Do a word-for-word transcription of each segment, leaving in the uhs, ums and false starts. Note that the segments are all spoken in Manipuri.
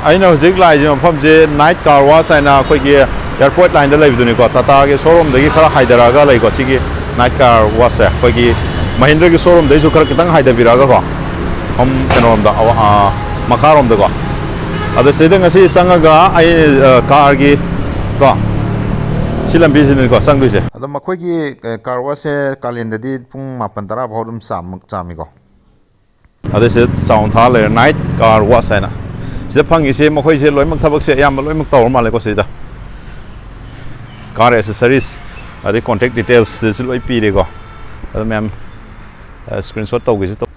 ꯑꯩꯅ ꯍꯧꯖꯤꯛ ꯂꯥꯛꯏꯁꯦ ꯃꯐꯝꯁꯦ ꯅꯥꯏꯠ ꯀꯥꯔ ꯋꯥꯁ ꯍꯥꯏꯅ ꯑꯩꯈꯣꯏꯒꯤ ꯑꯦꯌꯥꯔꯄꯣꯔꯠ ꯂꯥꯏꯟꯗ ꯂꯩꯕꯗꯨꯅꯤꯀꯣ꯫ ꯇꯥꯇꯥꯒꯤ ꯁꯣꯔꯨꯝꯗꯒꯤ ꯈꯔ ꯍꯥꯏꯊꯔꯛꯑꯒ ꯂꯩꯀꯣ꯫ ꯁꯤꯒꯤ ꯅꯥꯏꯠ ꯀꯥꯔ ꯋꯥꯁꯁꯦ ꯑꯩꯈꯣꯏꯒꯤ ꯃꯍꯤꯟꯗ꯭ꯔꯒꯤ ꯁꯣꯔꯨꯝꯗꯩꯁꯨ ꯈꯔ ꯈꯤꯇꯪ ꯍꯥꯏꯊꯕꯤꯔꯛꯑꯒꯀꯣ, ꯁꯣꯝ ꯀꯩꯅꯣꯔꯣꯝꯗ, ꯑꯋꯥ-, ꯑꯥ, ꯃꯈꯥꯔꯣꯝꯗꯀꯣ꯫ ꯑꯗꯣ ꯁꯤꯗꯩꯗ ꯉꯁꯤ ꯆꯪꯉꯒ ꯑꯩ, ꯑ, ꯀꯥꯔꯒꯤ ꯀꯣ, ꯁꯤ ꯂꯝꯕꯤꯁꯤꯗꯅꯤꯀꯣ ꯆꯪꯗꯣꯏꯁꯦ꯫ ꯑꯗꯣ ꯃꯈꯣꯏꯒꯤ, ꯑ, ꯀꯥꯔ ꯋꯥꯁꯁꯦ ꯀꯥꯂꯦꯟꯗꯗꯤ ꯄꯨꯡ ꯃꯥꯄꯟ ꯇꯔꯥ ꯐꯥꯎ ꯑꯗꯨꯝ ꯆꯥꯝ-, ꯆꯥꯝꯃꯤꯀꯣ꯫ ꯑꯗꯨ ꯁꯤꯗ ꯆꯥꯎꯅ ꯊꯥ ꯂꯩꯔꯦ, ꯅꯥꯏꯠ ꯀꯥꯔ ꯋꯥꯁ ꯍꯥꯏꯅ꯫ ꯁꯤꯗ ꯐꯪꯉꯤꯁꯦ ꯃꯈꯣꯏꯁꯦ ꯂꯣꯏꯅꯃꯛ, ꯊꯕꯛꯁꯦ ꯑꯌꯥꯝꯕ ꯂꯣꯏꯅꯃꯛ ꯇꯧꯔ ꯃꯥꯜꯂꯦꯀꯣ ꯁꯤꯗ꯫ ꯀꯥꯔ ꯑꯦꯁꯦꯁꯔꯤꯁ ꯑꯗꯩ ꯀꯣꯟꯇꯦꯛ ꯗꯤꯇꯦꯜꯁ ꯁꯤꯗꯁꯨ ꯂꯣꯏ ꯄꯤꯔꯦꯀꯣ꯫ ꯑꯗꯨ ꯃꯌꯥꯝ, ꯑ, ꯁ꯭ꯀ꯭ꯔꯤꯟꯁꯣꯠ ꯇꯧꯒꯦꯁꯨ ꯇꯧ-,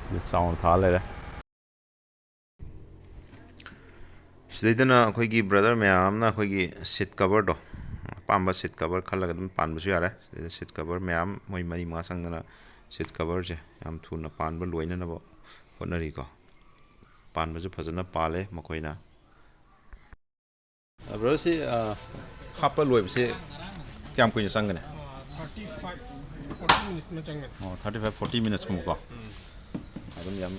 ꯁꯤꯗ ꯆꯥꯎꯅ ꯊꯥ ꯂꯩꯔꯦ꯫ ꯁꯤꯗꯩꯗꯅ ꯑꯩꯈꯣꯏꯒꯤ ꯕ꯭ꯔꯗꯔ ꯃꯌꯥꯝꯅ ꯑꯩꯈꯣꯏꯒꯤ ꯁꯤꯠ ꯀꯕꯔꯗꯣ, ꯑꯄꯥꯝꯕ ꯁꯤꯠ ꯀꯕꯔ ꯈꯜꯂꯒ ꯑꯗꯨꯝ ꯄꯥꯟꯕꯁꯨ ꯌꯥꯔꯦ꯫ ꯁꯤꯗꯩꯗ ꯁꯤꯠ ꯀꯕꯔ ꯃꯌꯥꯝ ꯃꯣꯏ ꯃꯔꯤ ꯃꯉꯥ ꯆꯪꯗꯅ ꯁꯤꯠ ꯀꯕꯔꯁꯦ ꯌꯥꯝ ꯊꯨꯅ ꯄꯥꯟꯕ ꯂꯣꯏꯅꯅꯕ ꯍꯣꯠꯅꯔꯤꯀꯣ꯫ ꯄꯥꯟꯕꯁꯨ ꯐꯖꯅ ꯄꯥꯜꯂꯦ ꯃꯈꯣꯏꯅ꯫ ꯑ, ꯕ꯭ꯔꯗꯔ, ꯁꯤ, ꯑ, ꯍꯥꯞꯄ ꯂꯣꯏꯕꯁꯦ ꯀꯌꯥꯝ ꯀꯨꯏꯅ ꯆꯪꯒꯅꯤ? ꯊꯥꯔꯇꯤ ꯐꯥꯏꯚ, ꯐꯣꯔꯇꯤ ꯃꯤꯅꯤꯠꯁ ꯑꯃ ꯆꯪꯒꯅꯤ꯫ ꯑꯣ, ꯊꯥꯔꯇꯤ ꯐꯥꯏꯚ, ꯐꯣꯔꯇꯤ ꯃꯤꯅꯤꯠꯁꯀꯨꯝꯕꯀꯣ꯫ ꯎꯝ꯫ ꯑꯗꯨꯝ ꯌꯥꯝ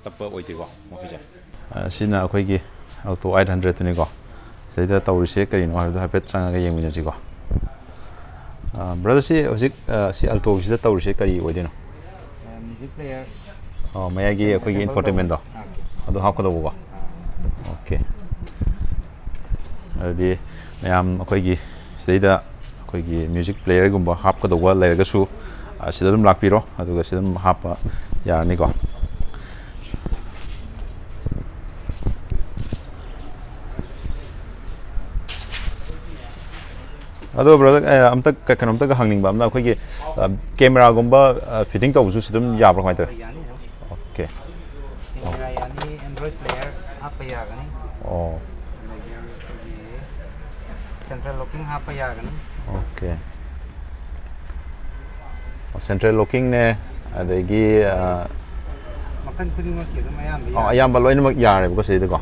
ꯇꯞꯄ ꯑꯣꯏꯗꯦꯀꯣ ꯃꯈꯣꯏꯁꯦ꯫ ꯑ, ꯁꯤꯅ ꯑꯩꯈꯣꯏꯒꯤ ꯑꯜꯇꯣ ꯑꯩꯠ ꯍꯟꯗ꯭ꯔꯦꯗꯇꯨꯅꯤꯀꯣ꯫ ꯁꯤꯗꯩꯗ ꯇꯧꯔꯤꯁꯦ ꯀꯔꯤꯅꯣ ꯍꯥꯏꯕꯗꯣ ꯍꯥꯏꯐꯦꯠ ꯆꯪꯉꯒ ꯌꯦꯡꯃꯤꯟꯅꯁꯤꯀꯣ꯫ ꯑ, ꯕ꯭ꯔꯗꯔ, ꯁꯤ ꯍꯧꯖꯤꯛ, ꯑ, ꯁꯤ ꯑꯜꯇꯣꯒꯤꯁꯤꯗ ꯇꯧꯔꯤꯁꯦ ꯀꯔꯤ ꯑꯣꯏꯗꯣꯏꯅꯣ? ꯑ, ꯃ꯭ꯌꯨꯖꯤꯛ ꯄ꯭ꯂꯦꯌꯔ꯫ ꯑꯣ, ꯃꯌꯥꯏꯒꯤ ꯑꯩꯈꯣꯏꯒꯤ ꯁꯦꯝꯄꯜ ꯏꯟꯐꯣꯇꯦꯟꯃꯦꯟꯗꯣ? ꯇꯧꯕ꯫ ꯑꯥ꯫ ꯑꯗꯨ ꯍꯥꯞꯀꯗꯧꯕꯀꯣ? ꯑꯥ꯫ ꯑꯣꯀꯦ꯫ ꯑꯗꯨꯗꯤ ꯃꯌꯥꯝ ꯑꯩꯈꯣꯏꯒꯤ ꯁꯤꯗꯩꯗ ꯑꯩꯈꯣꯏꯒꯤ ꯃ꯭ꯌꯨꯖꯤꯛ ꯄ꯭ꯂꯦꯌꯔꯒꯨꯝꯕ ꯍꯥꯞꯀꯗꯧꯕ ꯂꯩꯔꯒꯁꯨ, ꯑ, ꯁꯤꯗ ꯑꯗꯨꯝ ꯂꯥꯛꯄꯤꯔꯣ, ꯑꯗꯨꯒ ꯁꯤꯗ ꯑꯗꯨꯝ ꯍꯥꯞꯄ ꯌꯥꯔꯅꯤꯀꯣ꯫ ꯑꯗꯣ ꯕ꯭ꯔꯗꯔ, ꯑ, ꯑꯝꯇ ꯀ-, ꯀꯩꯅꯣꯝꯇꯒ ꯍꯪꯅꯤꯡꯕ ꯑꯃꯅ, ꯑꯩꯈꯣꯏꯒꯤ, ꯑ, ꯀꯦꯃꯦꯔꯥꯒꯨꯝꯕ, ꯑ, ꯐꯤꯠꯇꯤꯡ ꯇꯧꯕꯁꯨ ꯁꯤ ꯑꯗꯨꯝ ꯌꯥꯕ꯭ꯔꯥ, ꯀꯃꯥꯏꯅ ꯇꯧꯋꯤ? ꯌꯥꯅꯤ, ꯌꯥꯅꯤ꯫ ꯑꯣꯀꯦ꯫ ꯀꯦꯃꯦꯔꯥ ꯌꯥꯅꯤ, ꯑꯦꯟꯗ꯭ꯔꯣꯏꯗ ꯄ꯭ꯂꯦꯌꯔ ꯍꯥꯞꯄ ꯌꯥꯒꯅꯤ꯫ ꯑꯣ꯫ ꯑꯗꯒꯤ ꯑꯩꯈꯣꯏꯒꯤ ꯁꯦꯟꯇ꯭ꯔꯦꯜ ꯂꯣꯀꯤꯡ ꯍꯥꯞꯄ ꯌꯥꯒꯅꯤ꯫ ꯑꯣꯀꯦ꯫ ꯁꯦꯟꯇ꯭ꯔꯦꯜ ꯂꯣꯀꯤꯡꯅꯦ, ꯑꯗꯒꯤ, ꯑ, ꯃꯈꯜ ꯈꯨꯗꯤꯡꯃꯛꯀꯤ ꯑꯗꯨꯝ ꯑꯌꯥꯝꯕ ꯑꯣ, ꯌꯥꯔꯦ꯫ ꯑꯌꯥꯝꯕ ꯂꯣꯏꯅꯃꯛ ꯌꯥꯔꯦꯕꯀꯣ ꯁꯤꯗꯩꯗꯀꯣ꯫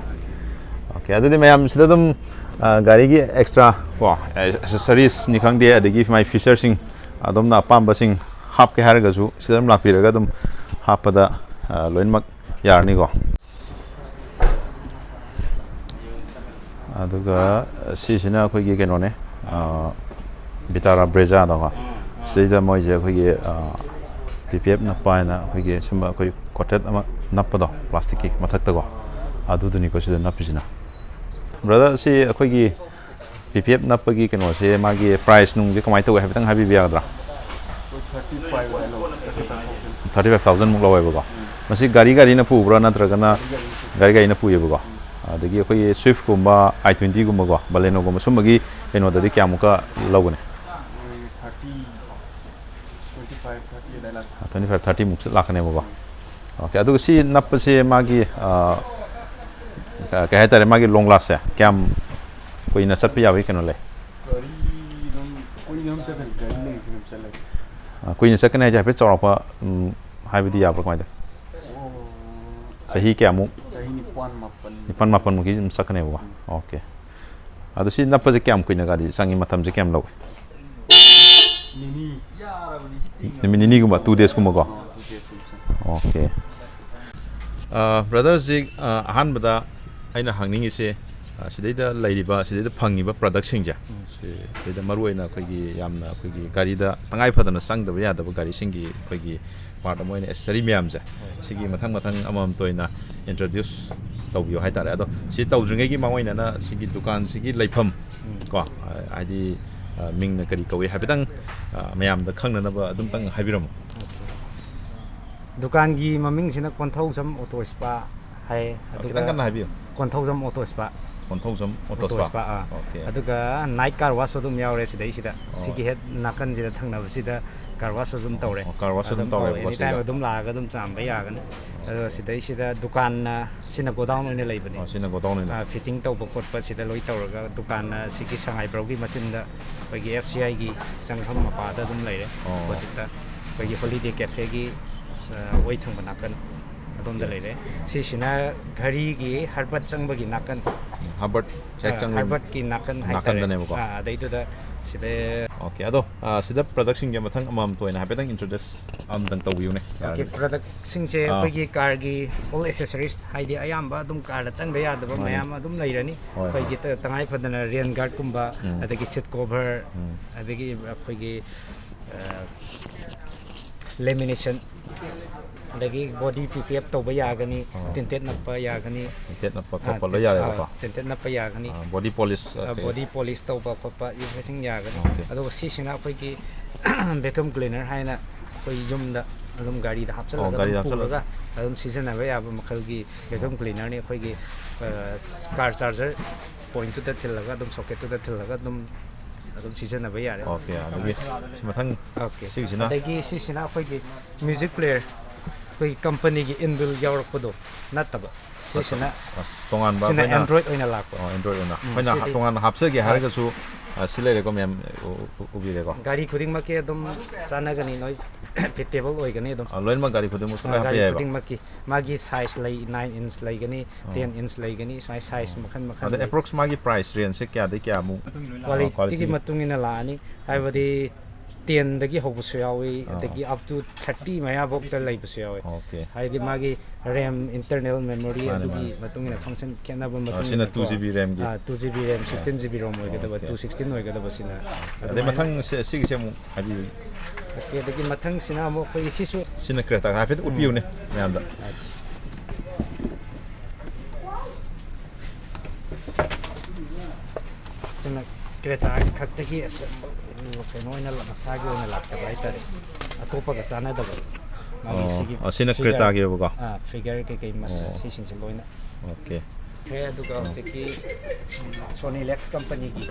ꯑꯣꯀꯦ, ꯑꯗꯨꯗꯤ ꯃꯌꯥꯝ ꯁꯤꯗ ꯑꯗꯨꯝ, ꯑ, ꯒꯥꯔꯤꯒꯤ ꯑꯦꯛꯁꯇ꯭ꯔꯥ ꯀꯣ, ꯑꯦꯁꯦꯁꯔꯤꯁꯅꯤ ꯈꯪꯗꯦ, ꯑꯗꯒꯤ ꯃꯥꯏ ꯐꯤꯆꯔꯁꯤꯡ ꯑꯗꯣꯝꯅ ꯑꯄꯥꯝꯕꯁꯤꯡ ꯍꯥꯞꯀꯦ ꯍꯥꯏꯔꯒꯁꯨ ꯁꯤꯗ ꯑꯗꯨꯝ ꯂꯥꯛꯄꯤꯔꯒ ꯑꯗꯨꯝ ꯍꯥꯞꯄꯗ ꯑ, ꯂꯣꯏꯅꯃꯛ ꯌꯥꯔꯅꯤꯀꯣ꯫ ꯑꯗꯨꯒ ꯁꯤꯁꯤꯅ ꯑꯩꯈꯣꯏꯒꯤ ꯀꯩꯅꯣꯅꯦ, ꯚꯤꯇꯥꯔꯥ ꯕ꯭ꯔꯦꯖꯥꯗꯣꯀꯣ꯫ ꯁꯤꯗꯩꯗ ꯃꯣꯏꯁꯦ ꯑꯩꯈꯣꯏꯒꯤ ꯄꯤ ꯄꯤ ꯑꯦꯐ ꯅꯞꯄ ꯍꯥꯏꯅ ꯑꯩꯈꯣꯏꯒꯤ ꯁꯨꯝꯕ ꯑꯩꯈꯣꯏ ꯀꯣꯇꯦꯠ ꯑꯃ ꯅꯞꯄꯗꯣ, ꯄ꯭ꯂꯥꯁꯇꯤꯛꯀꯤ ꯃꯊꯛꯇꯀꯣ, ꯑꯗꯨꯗꯨꯅꯤꯀꯣ ꯁꯤꯗ ꯅꯞꯄꯤꯁꯤꯅ꯫ ꯕ꯭ꯔꯗꯔ, ꯁꯤ ꯑꯩꯈꯣꯏꯒꯤ ꯄꯤ ꯄꯤ ꯑꯦꯐ ꯅꯞꯄꯒꯤ ꯀꯩꯅꯣꯁꯦ, ꯃꯥꯒꯤ ꯄ꯭ꯔꯥꯏꯁ ꯅꯨꯡꯁꯦ ꯀꯃꯥꯏꯅ ꯇꯧꯋꯦ ꯍꯥꯏꯐꯦꯠꯇꯪ ꯍꯥꯏꯕꯤꯕ ꯌꯥꯒꯗ꯭ꯔꯥ? ꯊꯥꯔꯇꯤ ꯐꯥꯏꯚ ꯍꯥꯏꯅ ꯂꯧꯋꯦ, thirty five thousand. Thirty five ꯊꯥꯎꯖꯟꯃꯨꯛ ꯂꯧꯋꯦꯕꯀꯣ꯫ ꯃꯁꯤ ꯒꯥꯔꯤ ꯒꯥꯔꯤꯅ ꯄꯨꯕ꯭ꯔꯥ ꯅꯠꯇ꯭ꯔꯒꯅ? ꯒꯥꯔꯤ ꯒꯥꯔꯤꯅ ꯄꯨꯏꯌꯦꯕꯀꯣ꯫ ꯑꯗꯒꯤ ꯑꯩꯈꯣꯏꯒꯤ ꯁ꯭ꯋꯤꯐꯀꯨꯝꯕ, ꯑꯥꯏ ꯇ꯭ꯋꯦꯟꯇꯤꯒꯨꯝꯕꯀꯣ, ꯕꯂꯦꯅꯣꯒꯨꯝꯕ ꯁꯨꯝꯕꯒꯤ ꯀꯩꯅꯣꯗꯗꯤ ꯀꯌꯥꯃꯨꯛꯀ ꯂꯧꯒꯅꯤ? ꯊꯥꯔꯇꯤ, ꯇ꯭ꯋꯦꯟꯇꯤ ꯐꯥꯏꯚ, ꯊꯥꯔꯇꯤ ꯑꯗꯥꯏ ꯂꯥꯛꯀꯅꯤ꯫ ꯇ꯭ꯋꯦꯟꯇꯤ ꯐꯥꯏꯚ, ꯊꯥꯔꯇꯤꯃꯨꯛ ꯂꯥꯛꯀꯅꯦꯕꯀꯣ꯫ ꯑꯣꯀꯦ, ꯑꯗꯨꯒ ꯁꯤ ꯅꯞꯄꯁꯦ ꯃꯥꯒꯤ, ꯑ, ꯀ-, ꯀꯩ ꯍꯥꯏꯇꯥꯔꯦ, ꯃꯥꯒꯤ ꯂꯣꯡ ꯂꯥꯁꯁꯦ ꯀꯌꯥꯝ ꯀꯨꯏꯅ ꯆꯠꯄ ꯌꯥꯕꯒꯤ ꯀꯩꯅꯣ ꯂꯩ? ꯒꯥꯔꯤ ꯑꯗꯨꯝ ꯀꯨꯏꯅ ꯑꯗꯨꯝ ꯆꯠꯀꯅꯤ, ꯒꯥꯔꯤ ꯂꯩꯔꯗꯤ ꯑꯗꯨꯝ ꯆꯠꯂꯦ꯫ ꯑ, ꯀꯨꯏꯅ ꯆꯠꯀꯅꯤ ꯍꯥꯏꯁꯦ ꯍꯥꯏꯐꯦꯠ ꯆꯥꯎꯔꯥꯛꯄ, ꯎꯝ, ꯍꯥꯏꯕꯗꯤ ꯌꯥꯕ꯭ꯔꯥ ꯀꯃꯥꯏꯅ ꯇꯧꯋꯤ? ꯑꯣ, ꯆꯍꯤ ꯀꯌꯥꯃꯨꯛ? ꯆꯍꯤ ꯅꯤꯄꯥꯟ ꯃꯥꯄꯟ꯫ ꯅꯤꯄꯥꯟ ꯃꯥꯄꯟꯃꯨꯛꯀꯤ ꯑꯗꯨꯝ ꯆꯠꯀꯅꯦꯕꯀꯣ꯫ ꯎꯝ꯫ ꯑꯣꯀꯦ꯫ ꯑꯗꯣ ꯁꯤ ꯅꯞꯄꯁꯦ ꯀꯌꯥꯝ ꯀꯨꯏꯅꯒꯗꯤ ꯆꯪꯉꯤ, ꯃꯇꯝꯁꯦ ꯀꯌꯥꯝ ꯂꯧꯏ? ꯅꯤꯅꯤ꯫ ꯅꯨꯃꯤꯠ ꯅꯤꯅꯤꯒꯨꯝꯕ, two daysꯀꯨꯝꯕꯀꯣ? ꯑꯥ, two daysꯀꯨꯝꯕ ꯆꯪꯉꯤ꯫ ꯑꯣꯀꯦ꯫ ꯑꯥ, ꯕ꯭ꯔꯗꯔ, ꯍꯧꯖꯤꯛ, ꯑꯥ, ꯑꯍꯥꯟꯕꯗ ꯑꯩꯅ ꯍꯪꯅꯤꯡꯉꯤꯁꯦ, ꯑꯥ, ꯁꯤꯗꯩꯗ ꯂꯩꯔꯤꯕ, ꯁꯤꯗꯩꯗ ꯐꯪꯉꯤꯕ productꯁꯤꯡꯁꯦ, ꯎꯝ꯫ ꯁꯤ-, ꯁꯤꯗꯩꯗ ꯃꯔꯨꯑꯣꯏꯅ ꯑꯩꯈꯣꯏꯒꯤ ꯌꯥꯝꯅ ꯑꯩꯈꯣꯏꯒꯤ ꯒꯥꯔꯤꯗ ꯇꯉꯥꯏ ꯐꯗꯅ ꯆꯪꯗꯕ ꯌꯥꯗꯕ ꯒꯥꯔꯤꯁꯤꯡꯒꯤ ꯑꯩꯈꯣꯏꯒꯤ part ꯑꯃ ꯑꯣꯏꯅ accessory ꯃꯌꯥꯝꯁꯦ, ꯍꯣꯏ꯫ ꯁꯤꯒꯤ ꯃꯊꯪ ꯃꯊꯪ ꯑꯃꯃꯝꯇ ꯑꯣꯏꯅ introduce ꯇꯧꯕꯤꯌꯨ ꯍꯥꯏꯇꯥꯔꯦ꯫ ꯑꯗꯣ ꯁꯤ ꯇꯧꯗ꯭ꯔꯤꯉꯩꯒꯤ ꯃꯥꯡꯑꯣꯏꯅꯅ ꯁꯤꯒꯤ ꯗꯨꯀꯥꯟꯁꯤꯒꯤ ꯂꯩꯐꯝ, ꯎꯝ꯫ ꯀꯣ, ꯍꯥꯏꯗꯤ, ꯑ, ꯃꯤꯡꯅ ꯀꯔꯤ ꯀꯧꯏ ꯍꯥꯏꯐꯦꯠꯇꯪ, ꯑ, ꯃꯌꯥꯝꯗ ꯈꯪꯅꯅꯕ ꯑꯗꯨꯝꯇꯪ ꯍꯥꯏꯕꯤꯔꯝꯃꯨ꯫ ꯗꯨꯀꯥꯟꯒꯤ ꯃꯃꯤꯡꯁꯤꯅ ꯀꯣꯟꯊꯧꯖꯝ ꯑꯣꯇꯣ ꯁ꯭ꯄꯥ ꯍꯥꯏ꯫ ꯑ, ꯑꯗꯨꯒ ꯈꯤꯇꯪ ꯀꯟꯅ ꯍꯥꯏꯕꯤꯌꯨ꯫ Konthoujam auto spa. Konthoujam auto auto spa. Spa, ꯑꯥ꯫ ꯑꯣꯀꯦ꯫ ꯑꯗꯨꯒ night car wash ꯑꯗꯨꯝ ꯌꯥꯎꯔꯦ ꯁꯤꯗꯩꯁꯤꯗ꯫ ꯑꯣ꯫ ꯁꯤꯒꯤ ꯍꯦꯛ ꯅꯥꯀꯟꯁꯤꯗ ꯊꯪꯅꯕꯁꯤꯗ car wash ꯑꯗꯨꯝ ꯇꯧꯔꯦ꯫ ꯑꯣ, car wash ꯑꯗꯨꯝ ꯑꯗꯨꯝ ꯇꯧꯔꯦꯕꯀꯣ anytime ꯁꯤꯗ? ꯑꯗꯨꯝ ꯂꯥꯛꯑꯒ ꯑꯗꯨꯝ ꯆꯥꯝꯕ ꯌꯥꯒꯅꯤ꯫ ꯑꯗꯣ ꯁꯤꯗꯩꯁꯤꯗ ꯗꯨꯀꯥꯟꯅ, ꯁꯤꯅ godown ꯑꯣꯏꯅ ꯂꯩꯕꯅꯤ꯫ ꯑꯣ, ꯁꯤꯅ godown ꯑꯣꯏꯅ꯫ ꯑꯥ, fitting ꯇꯧꯕ ꯈꯣꯠꯄ ꯁꯤꯗ ꯂꯣꯏ ꯇꯧꯔꯒ ꯗꯨꯀꯥꯟꯅ ꯁꯤꯒꯤ ꯁꯉꯥꯏ ꯕ꯭ꯔꯧꯒꯤ ꯃꯆꯤꯟꯗ ꯑꯩꯈꯣꯏꯒꯤ F C Iꯒꯤ ꯆꯪꯐꯝ ꯃꯄꯥꯗ ꯑꯗꯨꯝ ꯂꯩꯔꯦ꯫ ꯑꯣ꯫ Oppositeꯇ ꯑꯩꯈꯣꯏꯒꯤ Holiday Cafeꯒꯤ, ꯑꯥ, ꯑꯣꯏ ꯊꯪꯕ ꯅꯥꯀꯟ꯫ ꯑꯗꯣꯝꯗ ꯂꯩꯔꯦ꯫ ꯁꯤꯁꯤꯅ ꯘꯔꯤꯒꯤ ꯍꯥꯔꯕꯠ ꯆꯪꯕꯒꯤ ꯅꯥꯀꯟ꯫ ꯍꯥꯔꯕꯠ ꯁꯥꯏꯠ ꯑꯥ, ꯆꯪꯕ ꯍꯥꯔꯕꯠꯀꯤ ꯅꯥꯀꯟ ꯍꯥꯏꯇꯥꯔꯦ꯫ ꯅꯥꯀꯟꯗꯅꯦꯕꯀꯣ꯫ ꯑꯥ, ꯑꯗꯩꯗꯨꯗ ꯁꯤꯗ ꯑꯣꯀꯦ꯫ ꯑꯗꯣ, ꯑꯥ, ꯁꯤꯗ ꯄ꯭ꯔꯗꯛꯁꯤꯡꯁꯦ ꯃꯊꯪ ꯑꯃꯃꯝꯇ ꯑꯣꯏꯅ ꯍꯥꯏꯐꯦꯠꯇꯪ ꯏꯟꯇ꯭ꯔꯣꯗ꯭ꯌꯨꯁ ꯑꯃꯇꯪ ꯇꯧꯕꯤꯌꯨꯅꯦ, ꯑꯣꯀꯦ, ꯌꯥꯔꯒꯗꯤ꯫ ꯄ꯭ꯔꯗꯛꯁꯤꯡꯁꯦ ꯑꯥ꯫ ꯑꯩꯈꯣꯏꯒꯤ ꯀꯥꯔꯒꯤ ꯑꯣꯜ ꯑꯦꯁꯦꯁꯔꯤꯁ, ꯍꯥꯏꯗꯤ ꯑꯌꯥꯝꯕ ꯑꯗꯨꯝ ꯀꯥꯔꯗ ꯆꯪꯗ ꯌꯥꯗꯕ ꯃꯥꯅꯤ꯫ ꯃꯌꯥꯝ ꯑꯗꯨꯝ ꯂꯩꯔꯅꯤ꯫ ꯍꯣꯏ, ꯑꯩꯈꯣꯏꯒꯤ ꯍꯣꯏ꯫ ꯇ-, ꯇꯉꯥꯏ ꯐꯗꯅ ꯔꯦꯟ ꯒꯥꯔꯗꯀꯨꯝꯕ, ꯎꯝ꯫ ꯑꯗꯒꯤ ꯁꯤꯠ ꯀꯣꯚꯔ, ꯎꯝ꯫ ꯑꯗꯒꯤ ꯑꯩꯈꯣꯏꯒꯤ, ꯑ, ꯂꯦꯃꯤꯅꯦꯁꯟ, ꯑꯗꯒꯤ ꯕꯣꯗꯤ ꯄꯤ ꯄꯤ ꯑꯦꯐ ꯇꯧꯕ ꯌꯥꯒꯅꯤ, ꯑꯣ꯫ ꯇꯤꯟꯇꯦꯠ ꯅꯞꯄ ꯌꯥꯒꯅꯤ꯫ ꯇꯤꯟꯇꯦꯠ ꯅꯞꯄ ꯑꯥ, ꯈꯣꯠꯄ ꯂꯣꯏ ꯇꯤꯟ-, ꯌꯥꯔꯦꯕꯀꯣ? ꯑꯥ, ꯇꯤꯟꯇꯦꯠ ꯅꯞꯄ ꯌꯥꯒꯅꯤ꯫ ꯑꯥ, ꯕꯣꯗꯤ ꯄꯣꯂꯤꯁ, ꯑꯥ, ꯑꯣꯀꯦ꯫ ꯕꯣꯗꯤ ꯄꯣꯂꯤꯁ ꯇꯧꯕ ꯈꯣꯠꯄ, everything ꯌꯥꯒꯅꯤ꯫ ꯑꯣꯀꯦ꯫ ꯑꯗꯨꯒ ꯁꯤꯁꯤꯅ ꯑꯩꯈꯣꯏꯒꯤ ꯚꯦꯀ꯭ꯌꯨꯝ ꯀ꯭ꯂꯤꯅꯔ ꯍꯥꯏꯅ ꯑꯩꯈꯣꯏ ꯌꯨꯝꯗ ꯑꯗꯨꯝ ꯒꯥꯔꯤꯗ ꯑꯣ, ꯍꯥꯞꯆꯜꯂꯒ ꯒꯥꯔꯤꯗ ꯑꯗꯨꯝ ꯍꯥꯞꯆꯜꯂꯒ꯫ ꯄꯨꯔꯒ ꯑꯗꯨꯝ ꯁꯤꯖꯤꯟꯅꯕ ꯌꯥꯕ ꯃꯈꯜꯒꯤ ꯚꯦꯀ꯭ꯌꯨꯝ ꯀ꯭ꯂꯤꯅꯔꯅꯤ꯫ ꯑꯩꯈꯣꯏꯒꯤ, ꯑ, ꯀꯥꯔ ꯆꯥꯔꯖꯔ ꯄꯣꯏꯟꯠꯇꯨꯗ ꯊꯤꯜꯂꯒ ꯑꯗꯨꯝ, ꯁꯣꯀꯦꯠꯇꯨꯗ ꯊꯤꯜꯂꯒ ꯑꯗꯨꯝ, ꯑꯗꯨꯝ ꯁꯤꯖꯤꯟꯅꯕ ꯌꯥꯔꯦ꯫ ꯑꯣꯀꯦ, ꯑꯗꯒꯤ ꯁꯤ ꯃꯊꯪ ꯑꯣꯀꯦ꯫ ꯁꯤꯒꯤꯁꯤꯅ? ꯑꯗꯒꯤ ꯁꯤꯁꯤꯅ ꯑꯩꯈꯣꯏꯒꯤ ꯃ꯭ꯌꯨꯖꯤꯛ ꯄ꯭ꯂꯦꯌꯔ, ꯑꯩꯈꯣꯏꯒꯤ ꯀꯝꯄꯅꯤꯒꯤ ꯏꯟꯕꯤꯜ ꯌꯥꯎꯔꯛꯄꯗꯣ ꯅꯠꯇꯕ꯫ ꯁꯤꯁꯤꯅ, ꯑ, ꯇꯣꯉꯥꯟꯕ ꯁꯤꯅ ꯑꯩꯈꯣꯏꯅ, ꯑꯦꯟꯗ꯭ꯔꯣꯏꯗ ꯑꯣꯏꯅ ꯂꯥꯛꯄ꯫ ꯑꯣ, ꯑꯦꯟꯗ꯭ꯔꯣꯏꯗ ꯑꯣꯏꯅ꯫ ꯎꯝ, ꯑꯩꯈꯣꯏꯅ ꯍꯥ-, ꯁꯤꯗꯤ ꯇꯣꯉꯥꯟꯅ ꯍꯥꯞꯆꯒꯦ ꯍꯣꯏ꯫ ꯍꯥꯏꯔꯒꯁꯨ, ꯑ, ꯁꯤ ꯂꯩꯔꯦꯀꯣ, ꯃꯌꯥꯝ ꯎ-, ꯎ-, ꯎꯕꯤꯔꯦꯀꯣ? ꯒꯥꯔꯤ ꯈꯨꯗꯤꯡꯃꯛꯀꯤ ꯑꯗꯨꯝ ꯆꯥꯟꯅꯒꯅꯤ, ꯅꯣꯏ ꯐꯤꯠꯇꯦꯕꯜ ꯑꯣꯏꯒꯅꯤ ꯑꯗꯨꯝ꯫ ꯑ, ꯂꯣꯏꯅꯃꯛ ꯒꯥꯔꯤ ꯈꯨꯗꯤꯡꯃꯛꯇ ꯑ, ꯂꯣꯏ ꯒꯥꯔꯤ ꯍꯥꯞꯄ ꯌꯥꯏꯑꯕ? ꯈꯨꯗꯤꯡꯃꯛꯀꯤ꯫ ꯃꯥꯒꯤ ꯁꯥꯏꯖ ꯂꯩ, ꯅꯥꯏꯟ ꯏꯟꯆ ꯂꯩꯒꯅꯤ, ꯑꯣ꯫ ꯇꯦꯟ ꯏꯟꯆ ꯂꯩꯒꯅꯤ, ꯁꯨꯃꯥꯏꯅ ꯁꯥꯏꯖ ꯑꯣ꯫ ꯃꯈꯜ ꯃꯈꯜ ꯑꯗ ꯂꯩ꯫ ꯑꯦꯄ꯭ꯔꯣꯛꯁ ꯃꯥꯒꯤ ꯄ꯭ꯔꯥꯏꯁ ꯔꯦꯟꯖꯁꯦ ꯀꯌꯥꯗꯒꯤ ꯀꯌꯥꯃꯨꯛ? ꯀ꯭ꯋꯥꯂꯤꯇꯤꯒꯤ ꯀ꯭ꯋꯥꯂꯤꯇꯤ꯫ ꯃꯇꯨꯡ ꯏꯟꯅ ꯂꯥꯛꯑꯅꯤ, ꯍꯥꯏꯕꯗꯤ ꯇꯦꯟꯗꯒꯤ ꯍꯧꯕꯁꯨ ꯌꯥꯎꯏ, ꯑꯥ꯫ ꯑꯗꯒꯤ ꯑꯞ ꯇꯨ ꯊꯥꯔꯇꯤ ꯃꯌꯥꯐꯧꯗ ꯂꯩꯕꯁꯨ ꯌꯥꯎꯏ꯫ ꯑꯣꯀꯦ꯫ ꯍꯥꯏꯗꯤ ꯃꯥꯒꯤ ꯔꯦꯝ, ꯏꯟꯇꯔꯅꯦꯜ ꯃꯦꯃꯣꯔꯤ, ꯃꯥꯅꯦ, ꯑꯗꯨꯒꯤ ꯃꯥꯅꯦ꯫ ꯃꯇꯨꯡ ꯏꯟꯅ ꯐꯪꯁꯟ ꯈꯦꯠꯅꯕ ꯑꯥ, ꯃꯇꯨꯡ ꯁꯤꯅ ꯏꯟꯅꯀꯣ꯫ ꯇꯨ ꯖꯤ ꯕꯤ ꯔꯦꯝꯒꯤ꯫ ꯑꯥ, two G B RAM, sixteen G B ROM ꯑꯣꯏꯒꯗꯕ, ꯑꯣꯀꯦ꯫ Two sixteen ꯑꯣꯏꯒꯗꯕꯁꯤꯅ꯫ ꯑꯗꯩ ꯑꯗꯨꯃꯥꯏꯅ ꯃꯊꯪ ꯁꯦ-, ꯁꯤꯒꯤꯁꯦ ꯑꯃꯨꯛ ꯍꯥꯏꯕꯤꯌꯨ꯫ ꯑꯣꯀꯦ, ꯑꯗꯒꯤ ꯃꯊꯪꯁꯤꯅ ꯑꯃꯨꯛ ꯑꯩꯈꯣꯏꯒꯤ ꯁꯤꯁꯨ ꯁꯤꯅ ꯀ꯭ꯔꯦꯇꯥ ꯍꯥꯏꯐꯦꯠ ꯎꯠꯄꯤꯌꯨꯅꯦ ꯃꯌꯥꯝꯗ꯫ ꯁꯤꯅ ꯀ꯭ꯔꯦꯇꯥ ꯈꯛꯇꯒꯤ ꯑꯁ-, ꯀꯩꯅꯣ ꯑꯣꯏꯅ ꯂ-, ꯃꯁꯥꯒꯤ ꯑꯣꯏꯅ ꯂꯥꯛꯆꯕ ꯍꯥꯏꯇꯥꯔꯦ, ꯑꯇꯣꯞꯄꯒ ꯆꯥꯟꯅꯗꯕ꯫ ꯃꯥꯒꯤ ꯑꯣ, ꯁꯤꯒꯤ ꯑꯣ, ꯁꯤꯅ ꯐꯤꯒꯔ, ꯀ꯭ꯔꯦꯇꯥꯒꯤꯕꯀꯣ? ꯑꯥ, ꯐꯤꯒꯔ ꯀꯩꯀꯩ ꯃꯁ-, ꯑꯣ꯫ ꯁꯤꯁꯤꯡꯁꯦ ꯂꯣꯏꯅ꯫ ꯑꯣꯀꯦ꯫ ꯈ꯭ꯔꯦ, ꯑꯗꯨꯒ ꯑꯣ꯫ ꯍꯧꯖꯤꯛꯀꯤ, ꯎꯝ, ꯁꯣꯅꯤ ꯂꯦꯛꯁ ꯀꯝꯄꯅꯤꯒꯤ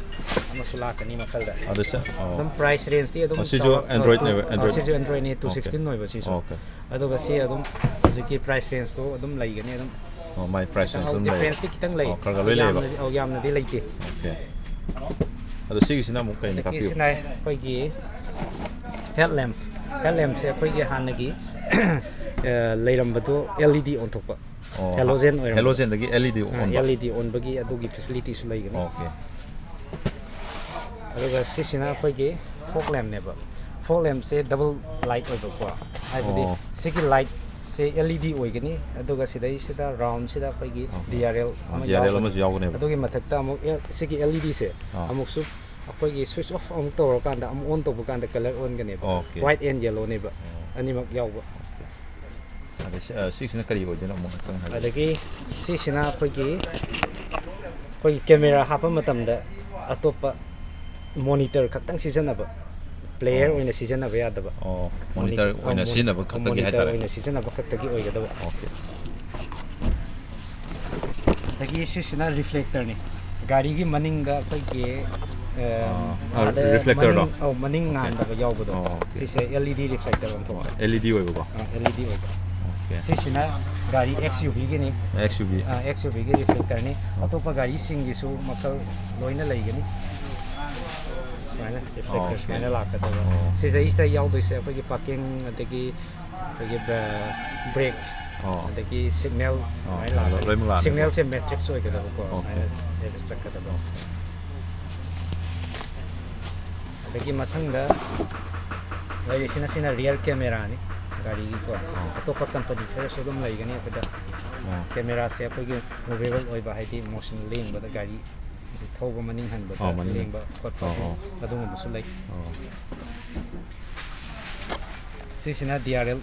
ꯑꯃꯁꯨ ꯂꯥꯛꯀꯅꯤ ꯃꯈꯜꯗ꯫ ꯑꯗꯨꯁꯨ, ꯑꯣ꯫ ꯑꯗꯨꯝ ꯄ꯭ꯔꯥꯏꯁ ꯔꯦꯟꯖꯇꯤ ꯑꯗꯨꯝ ꯑꯣ, ꯁꯤꯁꯨ ꯆꯥꯎꯔꯛ-, ꯑꯦꯟꯗ꯭ꯔꯣꯏꯗꯅꯦꯕ, ꯑ, ꯑꯦꯟꯗ꯭ꯔꯣꯏꯗꯅꯦꯕ? ꯁꯤꯁꯨ ꯑꯦꯟꯗ꯭ꯔꯣꯏꯗꯅꯦ, ꯑꯣꯀꯦ꯫ ꯇꯨ ꯁꯤꯛꯁꯇꯤꯟ ꯑꯣꯏꯕ ꯁꯤꯁꯨ꯫ ꯑꯣꯀꯦ꯫ ꯑꯗꯨꯒ ꯁꯤ ꯑꯗꯨꯝ ꯍꯧꯖꯤꯛꯀꯤ ꯄ꯭ꯔꯥꯏꯁ ꯔꯦꯟꯖꯇꯣ ꯑꯗꯨꯝ ꯂꯩꯒꯅꯤ ꯑꯗꯨꯝ꯫ ꯑꯣ, ꯃꯥꯏ ꯄ꯭ꯔꯥꯏꯁ ꯔꯦꯟꯖ ꯈꯤꯇꯪ ꯑꯗꯨꯝ ꯂꯩꯔꯦ꯫ ꯗꯤꯐ꯭ꯔꯦꯟꯁꯇꯤ ꯈꯤꯇꯪ ꯂꯩ꯫ ꯑꯣ, ꯈꯔ ꯈꯔ ꯂꯣꯏ ꯂꯩꯌꯦꯕ? ꯌꯥꯝꯅꯗꯤ, ꯑꯧ, ꯌꯥꯝꯅꯗꯤ ꯂꯩꯇꯦ꯫ ꯑꯣꯀꯦ꯫ ꯑꯗꯣ ꯁꯤꯒꯤꯁꯤꯅ ꯑꯃꯨꯛ ꯀꯩꯅꯣ ꯑꯗꯒꯤ ꯇꯥꯛꯄꯤꯌꯨ? ꯁꯤꯅ ꯑꯩꯈꯣꯏꯒꯤ ꯍꯦꯠ ꯂꯦꯝꯞ꯫ ꯍꯦꯠ ꯂꯦꯝꯞꯁꯦ ꯑꯩꯈꯣꯏꯒꯤ ꯍꯥꯟꯅꯒꯤ ꯂꯩꯔꯝꯕꯗꯣ L E D ꯑꯣꯟꯊꯣꯛꯄ꯫ ꯑꯣ, Halogen ꯑꯣꯏꯔꯝꯕ꯫ Halogenꯗꯒꯤ L E D ꯑꯣꯟꯕ꯫ L E D ꯑꯣꯟꯕꯒꯤ ꯑꯗꯨꯒꯤ facilityꯁꯨ ꯂꯩꯒꯅꯤ꯫ ꯑꯣꯀꯦ꯫ ꯑꯗꯨꯒ ꯁꯤꯁꯤꯅ ꯑꯩꯈꯣꯏꯒꯤ fog lampꯅꯦꯕ꯫ Fog lampꯁꯦ double light ꯑꯣꯏꯕꯀꯣ, ꯍꯥꯏꯕꯗꯤ ꯑꯣ꯫ ꯁꯤꯒꯤ lightꯁꯦ L E D ꯑꯣꯏꯒꯅꯤ, ꯑꯗꯨꯒ ꯁꯤꯗꯩꯁꯤꯗ roundꯁꯤꯗ ꯑꯩꯈꯣꯏꯒꯤ ꯑꯣꯀꯦ꯫ D R L ꯑꯣ, ꯑꯃ D R L ꯌꯥꯎꯒꯅꯤ꯫ ꯑꯃꯁꯨ ꯌꯥꯎꯒꯅꯦꯕ꯫ ꯑꯗꯨꯒꯤ ꯃꯊꯛꯇ ꯑꯃꯨꯛ ꯑꯦ, ꯁꯤꯒꯤ L E Dꯁꯦ ꯑꯥ꯫ ꯑꯃꯨꯛꯁꯨ ꯑꯩꯈꯣꯏꯒꯤ switch off ꯑꯃꯨꯛ ꯇꯧꯔꯀꯥꯟꯗ ꯑꯃꯨꯛ on ꯇꯧꯕ ꯀꯥꯟꯗ color ꯑꯣꯟꯒꯅꯦꯕ꯫ ꯑꯣꯀꯦ꯫ White and yellowꯅꯦꯕ ꯑꯣ꯫ ꯑꯅꯤꯃꯛ ꯌꯥꯎꯕ꯫ ꯑꯗꯩ ꯁꯤ- ꯑ, ꯁꯤꯒꯤꯁꯤꯅ ꯀꯔꯤ ꯑꯣꯏꯗꯣꯏꯅꯣ ꯑꯃꯨꯛ ꯈꯛꯇꯪ ꯍꯥꯏꯕꯤꯌꯨ꯫ ꯑꯗꯒꯤ ꯁꯤꯁꯤꯅ ꯑꯩꯈꯣꯏꯒꯤ ꯑꯩꯈꯣꯏꯒꯤ camera ꯍꯥꯞꯄ ꯃꯇꯝꯗ ꯑꯇꯣꯞꯄ monitor ꯈꯛꯇꯪ ꯁꯤꯖꯤꯟꯅꯕ, player ꯑꯣ꯫ ꯑꯣꯏꯅ ꯁꯤꯖꯤꯟꯅꯕ ꯌꯥꯗꯕ꯫ ꯑꯣ, Monitor monitor ꯑꯣꯏꯅ ꯑ, ꯁꯤꯖꯤꯟꯅꯕ ꯈꯛꯇꯒꯤ monitor ꯍꯥꯏꯇꯥꯔꯦ꯫ ꯑꯣꯏꯅ ꯁꯤꯖꯤꯟꯅꯕ ꯈꯛꯇꯒꯤ ꯑꯣꯏꯒꯗꯕ꯫ ꯑꯣꯀꯦ꯫ ꯑꯗꯒꯤ ꯁꯤꯁꯤꯅ reflectorꯅꯤ꯫ ꯒꯥꯔꯤꯒꯤ ꯃꯅꯤꯡꯗ ꯑꯩꯈꯣꯏꯒꯤ ꯑ, ꯑꯥ, ꯑꯥꯗ reflectorꯗꯣ? ꯃꯅꯤꯡ, ꯑꯧ, ꯃꯅꯤꯡ ꯉꯥꯟꯗꯕ ꯌꯥꯎꯕꯗꯣ꯫ ꯑꯣ, ꯑꯣꯀꯦ꯫ ꯁꯤꯁꯦ L E D reflector ꯑꯣꯟꯊꯣꯛꯄ꯫ ꯑꯣ, L E D ꯑꯣꯏꯕꯀꯣ? ꯑ, L E D ꯑꯣꯏꯕ꯫ ꯑꯣꯀꯦ꯫ ꯁꯤꯁꯤꯅ ꯒꯥꯔꯤ X U Vꯒꯤꯅꯤ꯫ X U V꯫ ꯑ, X U Vꯒꯤ reflectorꯅꯤ꯫ ꯑꯇꯣꯞꯄ ꯒꯥꯔꯤꯁꯤꯡꯒꯤꯁꯨ ꯃꯈꯜ ꯂꯣꯏꯅ ꯂꯩꯒꯅꯤ꯫ ꯁꯨꯃꯥꯏꯅ reflector ꯑꯣꯀꯦ꯫ ꯁꯨꯃꯥꯏꯅ ꯂꯥꯛꯀꯗꯕ꯫ ꯑꯣ꯫ ꯁꯤꯗꯩꯁꯤꯗ ꯌꯥꯎꯗꯣꯏꯁꯦ ꯑꯩꯈꯣꯏꯒꯤ parking, ꯑꯗꯒꯤ ꯑꯩꯈꯣꯏꯒꯤ brake, ꯑꯣ꯫ ꯑꯗꯒꯤ signal ꯑꯣ, ꯁꯨꯃꯥꯏꯅ ꯂꯥꯛꯀꯅꯤ꯫ ꯂꯣꯏꯅꯃꯛ ꯂꯥꯛꯑꯅꯤ꯫ Signalꯁꯦ matrix ꯑꯣꯏꯒꯗꯕꯀꯣ꯫ ꯑꯣꯀꯦ꯫ ꯁꯨꯃꯥꯏꯅ ꯆꯠꯀꯗꯕ꯫ ꯑꯗꯒꯤ ꯃꯊꯪꯗ ꯂꯩꯔꯤꯁꯤꯅ ꯁꯤꯅ rear cameraꯅꯤ ꯒꯥꯔꯤꯒꯤꯀꯣ꯫ ꯑꯣ꯫ ꯑꯇꯣꯞꯄ company ꯈꯔꯁꯨ ꯑꯗꯨꯝ ꯂꯩꯒꯅꯤ ꯑꯩꯈꯣꯏꯗ꯫ ꯑꯣ꯫ Cameraꯁꯦ ꯑꯩꯈꯣꯏꯒꯤ movable ꯑꯣꯏꯕ, ꯍꯥꯏꯗꯤ motion ꯂꯦꯡꯕꯗ ꯒꯥꯔꯤ ꯊꯧꯕ ꯃꯅꯤꯡ ꯍꯟꯕꯗ ꯑꯣ, ꯃꯅꯤꯡ꯫ ꯂꯦꯡꯕ ꯈꯣꯠꯄ ꯑꯣ, ꯑꯣ꯫ ꯑꯗꯨꯒꯨꯝꯕꯁꯨ ꯂꯩ꯫ ꯑꯣ꯫ ꯁꯤꯁꯤꯅ D R L꯫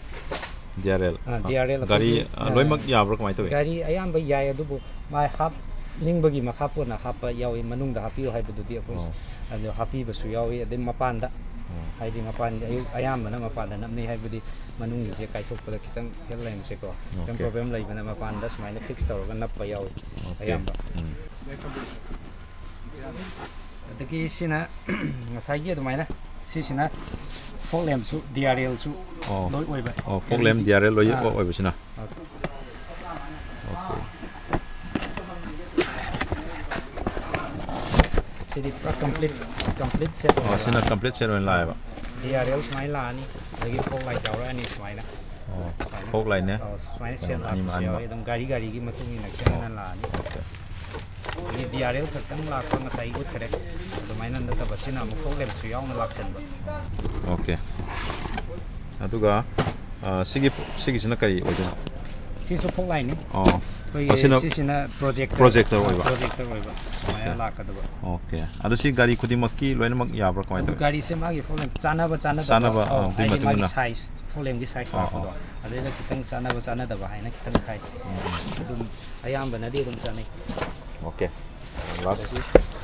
D R L꯫ ꯑꯥ, D R L ꯒꯥꯔꯤ, ꯑꯩꯈꯣꯏꯒꯤ, ꯑ, ꯑꯥ, ꯂꯣꯏꯅꯃꯛ ꯌꯥꯕ꯭ꯔꯥ ꯀꯃꯥꯏꯅ ꯇꯧꯏ? ꯒꯥꯔꯤ ꯑꯌꯥꯝꯕ ꯌꯥꯏ, ꯑꯗꯨꯕꯨ ꯃꯥꯏ ꯍꯥꯞꯅꯤꯡꯕꯒꯤ ꯃꯈꯥ ꯄꯣꯟꯅ ꯍꯥꯞꯄ ꯌꯥꯎꯏ꯫ ꯃꯅꯨꯡꯗ ꯍꯥꯞꯄꯤꯌꯨ ꯍꯥꯏꯕꯗꯨꯗꯤ ꯑꯩꯈꯣꯏ ꯑꯣ꯫ ꯑꯗꯨ ꯍꯥꯞꯄꯤꯕꯁꯨ ꯌꯥꯎꯏ꯫ ꯑꯗꯩ ꯃꯄꯥꯟꯗ, ꯑꯣ꯫ ꯍꯥꯏꯗꯤ ꯃꯄꯥꯟꯗ ꯑꯌꯨꯛ ꯑꯌꯥꯝꯕꯅ ꯃꯄꯥꯟꯗ ꯅꯞꯅꯩ, ꯍꯥꯏꯕꯗꯤ ꯃꯅꯨꯡꯒꯤꯁꯦ ꯀꯥꯏꯊꯣꯛꯄꯗ ꯈꯤꯇꯪ headlampꯁꯦꯀꯣ, ꯈꯤꯇꯪ ꯑꯣꯀꯦ꯫ Problem ꯂꯩꯕꯅ ꯃꯄꯥꯟꯗ ꯁꯨꯃꯥꯏꯅ fix ꯇꯧꯔꯒ ꯅꯞꯄ ꯌꯥꯎꯏ ꯑꯣꯀꯦ꯫ ꯑꯌꯥꯝꯕ꯫ ꯎꯝ꯫ ꯑꯗꯒꯤ ꯁꯤꯅ ꯉꯁꯥꯏꯒꯤ ꯑꯗꯨꯃꯥꯏꯅ, ꯁꯤꯁꯤꯅ fog lampꯁꯨ, D R Lꯁꯨ ꯑꯣ꯫ ꯂꯣꯏ ꯑꯣꯏꯕ꯫ ꯑꯣ, fog lamp, D R L ꯂꯣꯏ ꯑꯥ꯫ ꯑꯣꯏꯕꯁꯤꯅ? ꯑꯥ꯫ ꯑꯣꯀꯦ꯫ ꯁꯤꯗꯤ ꯄꯨꯔꯥ complete, complete set ꯑꯣ, ꯑꯣꯏꯅ ꯁꯤꯅ ꯂꯥꯛꯑꯅꯤ꯫ Complete set ꯑꯣꯏꯅ ꯂꯥꯛꯑꯦꯕ? D R L ꯁꯨꯃꯥꯏꯅ ꯂꯥꯛꯑꯅꯤ, ꯑꯗꯒꯤ fog light ꯌꯥꯎꯔꯛꯑꯅꯤ ꯁꯨꯃꯥꯏꯅ꯫ ꯐꯣꯛ ꯂꯥꯏꯠꯅꯦ꯫ ꯑꯧ, ꯁꯨꯃꯥꯏꯅ ꯁꯦꯠ ꯑꯅꯤꯃꯛ, ꯂꯥꯛꯄꯁꯨ ꯑꯅꯤꯃꯛ꯫ ꯌꯥꯎꯋꯤ꯫ ꯑꯗꯨꯝ ꯒꯥꯔꯤ ꯒꯥꯔꯤꯒꯤ ꯃꯇꯨꯡ ꯏꯟꯅ ꯈꯦꯠꯅꯅ ꯂꯥꯛꯑꯅꯤ꯫ ꯑꯗꯒꯤ ꯗꯤ ꯑꯥꯔ ꯑꯦꯜ ꯈꯛꯇꯪ ꯂꯥꯛꯄ ꯉꯁꯥꯏ ꯎꯠꯈ꯭ꯔꯦ꯫ ꯑꯗꯨꯃꯥꯏꯅ ꯅꯠꯇꯕ ꯁꯤꯅ ꯑꯃꯨꯛ ꯐꯣꯛ ꯂꯦꯝꯞꯁꯨ ꯌꯥꯎꯅ ꯂꯥꯛꯁꯟꯕ꯫ ꯑꯣꯀꯦ꯫ ꯑꯗꯨꯒ ꯑ, ꯁꯤꯒꯤ ꯁꯤꯒꯤꯁꯤꯅ ꯀꯔꯤ ꯑꯣꯏꯗꯣꯏꯅꯣ? ꯁꯤꯁꯨ ꯐꯣꯛ ꯂꯥꯏꯠꯅꯤ꯫ ꯑꯣ, ꯑꯩꯈꯣꯏꯒꯤ ꯃꯁꯤꯅ ꯁꯤꯁꯤꯅ ꯄ꯭ꯔꯣꯖꯦꯛꯇꯔ꯫ ꯄ꯭ꯔꯣꯖꯦꯛꯇꯔ ꯑꯣꯏꯕ꯫ ꯄ꯭ꯔꯣꯖꯦꯛꯇꯔ ꯑꯣꯏꯕ ꯁꯨꯃꯥꯏꯅ ꯂꯥꯛꯀꯗꯕ꯫ ꯑꯣꯀꯦ꯫ ꯑꯗꯣ ꯁꯤ ꯒꯥꯔꯤ ꯈꯨꯗꯤꯡꯃꯛꯀꯤ ꯂꯣꯏꯅꯃꯛ ꯌꯥꯕ꯭ꯔꯥ, ꯀꯃꯥꯏꯅ ꯑꯗꯨ ꯇꯧꯋꯤ? ꯒꯥꯔꯤꯁꯦ ꯃꯥꯒꯤ ꯐꯣꯛ ꯂꯦꯝꯞ ꯆꯥꯟꯅꯕ ꯆꯥꯟꯅꯗꯕ꯫ ꯆꯥꯟꯅꯕ, ꯑꯧ, ꯑꯥ, ꯑꯗꯨꯒꯤ ꯍꯥꯏꯗꯤ ꯃꯇꯨꯡ ꯃꯥꯒꯤ ꯏꯟꯅ꯫ ꯁꯥꯏꯖ, ꯐꯣꯛ ꯂꯦꯝꯞꯀꯤ ꯁꯥꯏꯖ ꯑꯥ, ꯂꯥꯛꯄꯗꯣ ꯑꯗꯨꯗ ꯈꯤꯇꯪ ꯆꯥꯟꯅꯕ ꯆꯥꯟꯅꯗꯕ ꯍꯥꯏꯅ ꯈꯤꯇꯪ ꯈꯥꯏ꯫ ꯑꯗꯨꯝ ꯑꯌꯥꯝꯕꯅꯗꯤ ꯑꯗꯨꯝ ꯆꯥꯟꯅꯩ꯫ ꯑꯣꯀꯦ꯫ ꯂꯥꯁ꯫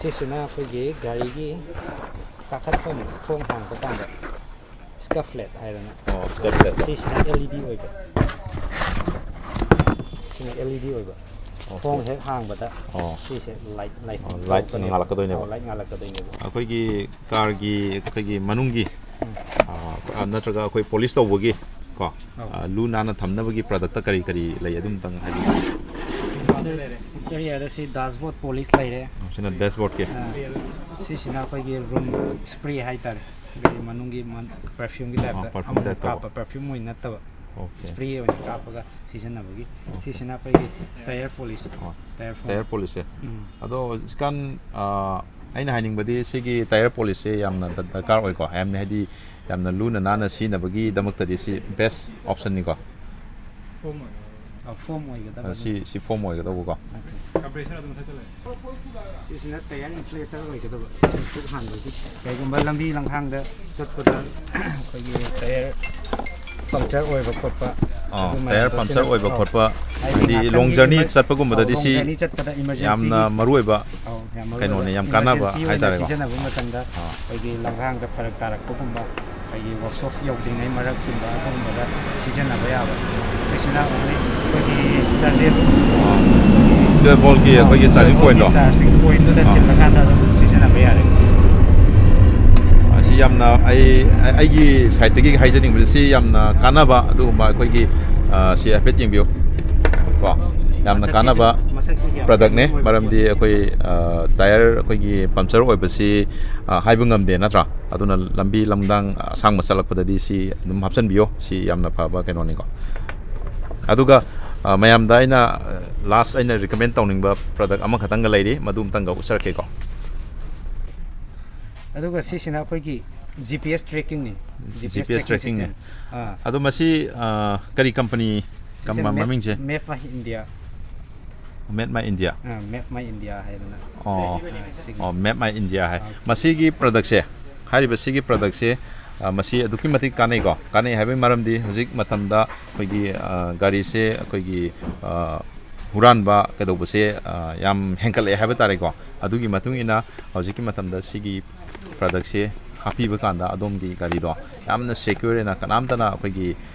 ꯁꯤꯁꯤꯅ ꯑꯩꯈꯣꯏꯒꯤ ꯒꯥꯔꯤꯒꯤ ꯀꯥꯈꯠꯐꯝ, ꯊꯣꯡ ꯍꯥꯡꯕ ꯀꯥꯟꯗ ꯁ꯭ꯀꯐ ꯂꯦꯠ ꯍꯥꯏꯗꯅ꯫ ꯑꯣ, ꯁ꯭ꯀꯐ ꯂꯦꯠ꯫ ꯁꯤꯁꯤꯅ ꯑꯦꯜ ꯏ ꯗꯤ ꯑꯣꯏꯕ꯫ ꯁꯤꯅ ꯑꯦꯜ ꯏ ꯗꯤ ꯑꯣꯏꯕ꯫ ꯑꯣꯀꯦ꯫ ꯊꯣꯡ ꯍꯦꯛ ꯍꯥꯡꯕꯗ ꯑꯣ꯫ ꯁꯤꯁꯦ ꯂꯥꯏꯠ, ꯂꯥꯏꯠ ꯑꯣ, ꯂꯥꯏꯠ ꯊꯣꯛꯂꯛꯀꯅꯦꯕ꯫ ꯉꯥꯜꯂꯛꯀꯗꯣꯏꯅꯦꯕ꯫ ꯑꯣ, ꯂꯥꯏꯠ ꯉꯥꯜꯂꯛꯀꯗꯣꯏꯅꯦꯕ꯫ ꯑꯩꯈꯣꯏꯒꯤ ꯀꯥꯔꯒꯤ, ꯑꯩꯈꯣꯏꯒꯤ ꯃꯅꯨꯡꯒꯤ, ꯑ, ꯅꯠꯇ꯭ꯔꯒ ꯑꯩꯈꯣꯏ ꯄꯣꯂꯤꯁ ꯇꯧꯕꯒꯤ ꯀꯣ, ꯑꯧ꯫ ꯑ, ꯂꯨ ꯅꯥꯟꯅ ꯊꯝꯅꯕꯒꯤ ꯄ꯭ꯔꯗꯛꯇ ꯀꯔꯤ ꯀꯔꯤ ꯂꯩ, ꯑꯗꯨꯝꯇꯪ ꯍꯥꯏꯕꯤꯌꯨ꯫ ꯏꯟꯇꯤꯔꯤꯌꯔꯗ ꯁꯤ ꯗꯥꯁꯕꯣꯔꯗ ꯄꯣꯂꯤꯁ ꯂꯩꯔꯦ꯫ ꯁꯤꯅ ꯗꯦꯁꯕꯣꯔꯗꯀꯤ꯫ ꯑ, ꯁꯤꯁꯤꯅ ꯑꯩꯈꯣꯏꯒꯤ ꯔꯨꯝ ꯁ꯭ꯄ꯭ꯔꯦ ꯍꯥꯏꯇꯥꯔꯦ꯫ ꯑꯩꯈꯣꯏꯒꯤ ꯃꯅꯨꯡꯒꯤ ꯃꯟ-, ꯄꯔꯐ꯭ꯌꯨꯝꯒꯤ ꯇꯥꯏꯞꯇ ꯑ, ꯄꯔꯐ꯭ꯌꯨꯝ ꯑꯃꯨꯛ ꯇꯥꯏꯞ ꯇꯧꯕ꯫ ꯀꯥꯞꯄ, ꯄꯔꯐ꯭ꯌꯨꯝ ꯑꯣꯏꯅ ꯅꯠꯇꯕ꯫ ꯑꯣꯀꯦ꯫ ꯁ꯭ꯄ꯭ꯔꯦ ꯑꯣꯏꯅ ꯀꯥꯞꯄꯒ ꯁꯤꯖꯤꯟꯅꯕꯒꯤ꯫ ꯁꯤꯁꯤꯅ ꯑꯩꯈꯣꯏꯒꯤ ꯇꯥꯌꯔ ꯄꯣꯂꯤꯁ꯫ ꯑꯣ, ꯇꯥꯌꯔ ꯐꯣꯝ꯫ ꯇꯥꯌꯔ ꯄꯣꯂꯤꯁꯁꯦ꯫ ꯎꯝ꯫ ꯑꯗꯣ ꯍꯧꯖꯤꯛꯀꯥꯟ, ꯑ, ꯑꯩꯅ ꯍꯥꯏꯅꯤꯡꯕꯗꯤ ꯁꯤꯒꯤ ꯇꯥꯌꯔ ꯄꯣꯂꯤꯁꯁꯦ ꯌꯥꯝꯅ ꯗ-, ꯗꯔꯀꯥꯔ ꯑꯣꯏꯀꯣ꯫ ꯌꯥꯝꯅ, ꯍꯥꯏꯗꯤ, ꯌꯥꯝꯅ ꯂꯨꯅ ꯅꯥꯟꯅ ꯁꯤꯖꯤꯟꯅꯕꯒꯤꯗꯃꯛꯇꯗꯤ ꯁꯤ ꯕꯦꯁ ꯑꯣꯞꯁꯟꯅꯤꯀꯣ꯫ ꯑ, ꯐꯣꯝ ꯑꯣꯏꯒꯗꯕ꯫ ꯑ, ꯁꯤ, ꯁꯤ ꯐꯣꯝ ꯑꯣꯏꯒꯗꯧꯕꯀꯣ꯫ ꯁꯤꯁꯤꯅ ꯇꯥꯌꯔ ꯏꯟꯐ꯭ꯂꯦꯇꯔ ꯑꯣꯏꯒꯗꯕ꯫ ꯁꯨꯛ ꯍꯥꯟꯕꯒꯤ ꯀꯩꯒꯨꯝꯕ ꯂꯝꯕꯤ ꯂꯝꯈꯥꯡꯗ ꯆꯠꯄꯗ ꯑꯩꯈꯣꯏꯒꯤ ꯇꯥꯌꯔ ꯄꯝꯆꯔ ꯑꯣꯏꯕ ꯈꯣꯠꯄ꯫ ꯑꯥ, ꯑꯗꯨ ꯇꯥꯌꯔ ꯃꯌꯥꯝꯗꯣ ꯄꯝꯆꯔ ꯁꯤꯅ, ꯑꯣꯏꯕ ꯑꯧ, ꯈꯣꯠꯄ, ꯍꯥꯏꯗꯤ ꯍꯥꯏꯗꯤ ꯉꯥꯛꯇꯪꯒꯤ ꯂꯣꯡ ꯖꯔꯅꯤ ꯏꯃꯔ-, ꯆꯠꯄꯒꯨꯝꯕꯗꯗꯤ ꯑꯧ, ꯂꯣꯡ ꯁꯤ ꯖꯔꯅꯤ ꯆꯠꯄꯗ ꯏꯃꯔꯖꯦꯟꯁꯤꯒꯤ, ꯌꯥꯝꯅ ꯃꯔꯨ ꯑꯣꯏꯕ ꯑꯧ, ꯌꯥꯝ ꯃꯔꯨ ꯀꯩꯅꯣꯅꯦ, ꯑꯣꯏꯕ ꯌꯥꯝ ꯀꯥꯟꯅꯕ ꯏꯃꯔꯖꯦꯟꯁꯤ ꯑꯣꯏꯅ ꯍꯥꯏꯇꯥꯔꯦꯀꯣ꯫ ꯁꯤꯖꯤꯟꯅꯕ ꯃꯇꯝꯗ ꯑꯥ꯫ ꯑꯩꯈꯣꯏꯒꯤ ꯂꯝꯈꯥꯡꯗ ꯐꯔꯛ ꯇꯥꯔꯛꯄꯒꯨꯝꯕ, ꯑꯩꯈꯣꯏꯒꯤ ꯋꯥꯔꯛꯁꯣꯞ ꯌꯧꯗ꯭ꯔꯤꯉꯩ ꯃꯔꯛꯀꯨꯝꯕ ꯑꯗꯨꯒꯨꯝꯕꯗ ꯁꯤꯖꯤꯟꯅꯕ ꯌꯥꯕ꯫ ꯁꯤꯁꯤꯅ only ꯑꯩꯈꯣꯏꯒꯤ ꯆꯥꯔꯖꯦꯕꯜ, ꯇꯨꯌꯦꯜꯞ ꯚꯣꯜꯠꯀꯤ ꯑꯩꯈꯣꯏꯒꯤ ꯆꯥꯔꯖꯤꯡ ꯄꯣꯏꯟꯠꯇꯣ꯫ ꯆꯥꯔꯖꯤꯡ ꯄꯣꯏꯟꯠꯇꯨꯗ ꯑꯥ꯫ ꯊꯤꯜꯂꯀꯥꯟꯗ ꯑꯗꯨꯝ ꯁꯤꯖꯤꯟꯅꯕ ꯌꯥꯔꯦ꯫ ꯑꯁꯤ ꯌꯥꯝꯅ, ꯑꯩ, ꯑꯩꯒꯤ ꯁꯥꯏꯠꯇꯒꯤ ꯍꯥꯏꯖꯅꯤꯡꯕꯁꯦ, ꯁꯤ ꯌꯥꯝꯅ ꯀꯥꯟꯅꯕ ꯑꯗꯨꯒꯨꯝꯕ ꯑꯩꯈꯣꯏꯒꯤ, ꯑ, ꯁꯤ ꯍꯥꯏꯐꯦꯠ ꯌꯦꯡꯕꯤꯌꯨ ꯀꯣ꯫ ꯌꯥꯝꯅ ꯃꯁꯛꯁꯤꯁꯨ, ꯀꯥꯟꯅꯕ ꯃꯁꯛꯁꯤꯁꯨ ꯌꯥꯝ product ꯅꯦ, ꯐꯖꯕ ꯑꯣꯏꯕ ꯃꯔꯝꯗꯤ ꯑꯩꯈꯣꯏ, ꯑ, tyre ꯑꯩꯈꯣꯏꯒꯤ puncture ꯑꯣꯏꯕꯁꯤ, ꯑ, ꯍꯥꯏꯕ ꯉꯝꯗꯦ ꯅꯠꯇ꯭ꯔꯥ? ꯑꯗꯨꯅ ꯂꯝꯕꯤ ꯂꯝꯗꯥꯡ ꯑꯁꯥꯡꯕ ꯆꯠꯂꯛꯄꯗꯗꯤ ꯁꯤ ꯑꯗꯨꯝ ꯍꯥꯞꯆꯤꯟꯕꯤꯌꯣ, ꯁꯤ ꯌꯥꯝꯅ ꯐꯕ ꯀꯩꯅꯣꯅꯤꯀꯣ꯫ ꯑꯗꯨꯒ, ꯑ, ꯃꯌꯥꯝꯗ ꯑꯩꯅ, ꯑ, last ꯑꯩꯅ recommend ꯇꯧꯅꯤꯡꯕ product ꯑꯃꯈꯛꯇꯪꯒ ꯂꯩꯔꯤ, ꯃꯗꯨ ꯑꯃꯇꯪꯒ ꯎꯠꯆꯔꯛꯀꯦꯀꯣ꯫ ꯑꯗꯨꯒ ꯁꯤꯁꯤꯅ ꯑꯩꯈꯣꯏꯒꯤ G P S tracking ꯅꯤ꯫ G P S tracking system꯫ ꯑꯥ꯫ ꯑꯗꯣ ꯃꯁꯤ, ꯑ, ꯀꯔꯤ company, ꯁꯤꯁꯦ ꯀꯝꯕ ꯃꯦꯞ-, ꯃꯃꯤꯡꯁꯦ? Map My India꯫ Map My India꯫ ꯑꯥ, Map My India ꯍꯥꯏꯗꯅ꯫ ꯑꯣ꯫ ꯑꯥ, ꯁꯤꯒꯤ꯫ ꯑꯣ, Map My India ꯍꯥꯏ꯫ ꯑꯥ꯫ ꯃꯁꯤꯒꯤ product ꯁꯦ, ꯍꯥꯏꯔꯤꯕ ꯁꯤꯒꯤ product ꯁꯦ, ꯑ, ꯃꯁꯤ ꯑꯗꯨꯛꯀꯤ ꯃꯇꯤꯛ ꯀꯥꯟꯅꯩꯀꯣ꯫ ꯀꯥꯟꯅꯩ ꯍꯥꯏꯕꯒꯤ ꯃꯔꯝꯗꯤ ꯍꯧꯖꯤꯛ ꯃꯇꯝꯗ ꯑꯩꯈꯣꯏꯒꯤ, ꯑ, ꯒꯥꯔꯤꯁꯦ ꯑꯩꯈꯣꯏꯒꯤ, ꯑ, ꯍꯨꯔꯥꯟꯕ ꯀꯩꯗꯧꯕꯁꯦ, ꯑ, ꯌꯥꯝ ꯍꯦꯟꯒꯠꯂꯛꯑꯦ ꯍꯥꯏꯕ ꯇꯥꯔꯦꯀꯣ꯫ ꯑꯗꯨꯒꯤ ꯃꯇꯨꯡ ꯏꯟꯅ ꯍꯧꯖꯤꯛꯀꯤ ꯃꯇꯝꯗ ꯁꯤꯒꯤ product ꯁꯦ ꯍꯥꯞꯄꯤꯕ ꯀꯥꯟꯗ ꯑꯗꯣꯝꯒꯤ ꯒꯥꯔꯤꯗꯣ ꯌꯥꯝꯅ secure ꯑꯣꯏꯅ ꯀꯅꯥꯝꯇꯅ ꯑꯩꯈꯣꯏꯒꯤ,